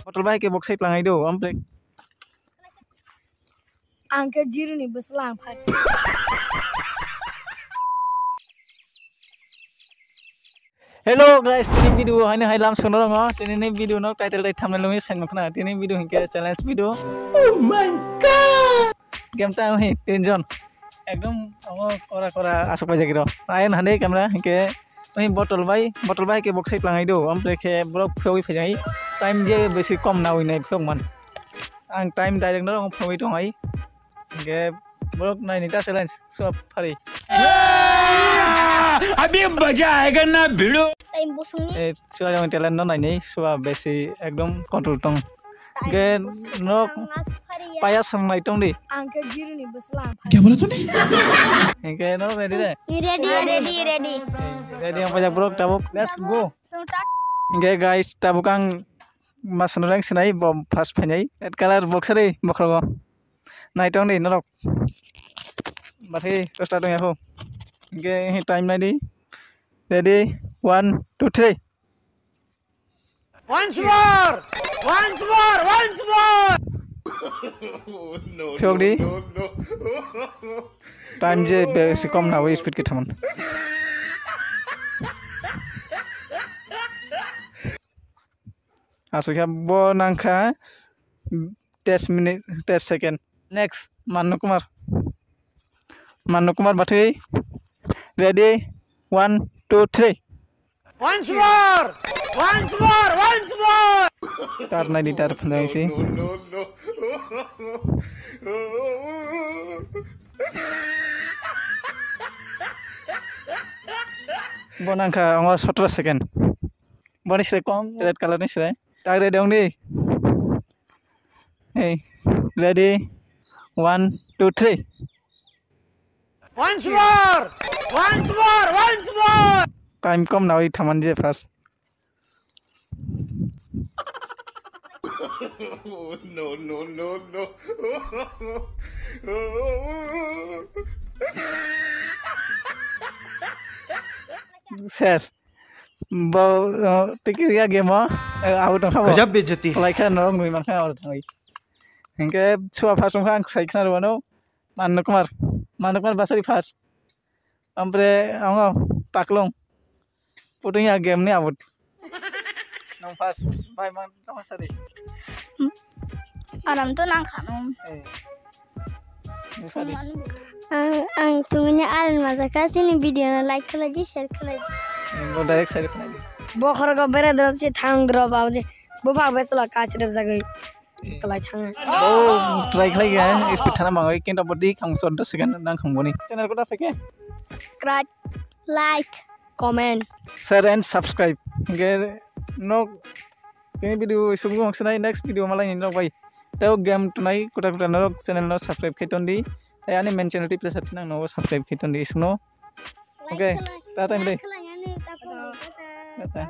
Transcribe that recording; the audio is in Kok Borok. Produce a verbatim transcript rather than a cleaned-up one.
Bottle bai ke bok sai tlangai do, amprek. Ang khe zero ni bwsla ang phai. Hello guys, tini video haino hai lam sono rongo. Tini ni video no title dai thumbnail lungwi sai nukna. Tini video hinkhe challenge video. Oh my god! Game time hi tinjon. Ekdom omo kora kora aswk paijak rw. Ayan hande camera hinkhe oi bottle bai, bottle bai ke bok sai tlangai do. Amprek khe borok phiyogwi phaijak. Time je besi kom nawi nai phiyok man. Ang time direct no phiyogwi tongai. Hinkhe borok naini ta challenge. Sua phari. Abhi maja aayega na bhidu. Time busungni. Eh, sua yang talent no naini sua besi ekdom control tong. Ge nok paya sang nai tong di. Ang khe zero ni bwsla ang phai. Kya bola tune? Hinkhe no ready de? Ready, ready, ready. Ready ang pajak borok tabuk. Let's go. Hinkhe guys tabuk ang masano rang sinai bo first phainai. Red color box ari bokhrogo. Nai tong di norok. Bathi start tong yakho. Hinkhe time nai di. Ready? One, two, three. Once more! Once more! Once more! Phiyok di. Time je besi kom na, wi speed khe thaman. Aswk khe bo nangkha ten minute, ten second. Next, Mannu Kumar. Mannu Kumar Bathwi. Ready? One, two, three. Once more! Once more! Once more! Tar nai di tar phanjang si. Bo nangkha ongo sotro second. Boni sre kom red color ni sre. Tak ready ongdi. Hey, ready? One, two, three. Once more! Once more! Once more! Time kom nawi thaman je first. No, no, no, no. Ses. Bo, uh, tikir ya game o, uh, out tong kha bo. Gajab bejati. Lai kha norok nui man kha out tong. Hinkhe sua first wngkha ang sai khna rwano. Mannu Kumar. Mannu Kumar Basari first. Ampre ango Paklong. Puting ya game ni abut. Nang first. Bai man tong sari. Aram to nang khano. Eh. Ni sari. Ang, ang tungnya aran maja ka sini video na like khlai di, share khlai di. Bo direct sari khlai di. Bokhor go bere drop si thang drop aw je. Bo bhag besla ka sirep jagai. Kalai thanga. Oh, try khlai ya, speed thana mangai, kintu bodi khang choddo second nang khang boni. Channel kota pheke? Subscribe, like, comment. Share and subscribe. Ge no, kini video isuk gong senai, next video malai ni nok bai. Teo game tunai kota kota norok channel no subscribe khai tondi. Tei ani main channel tip le sat nang no subscribe khai tondi isuk no. Okay, tata mde. Tata.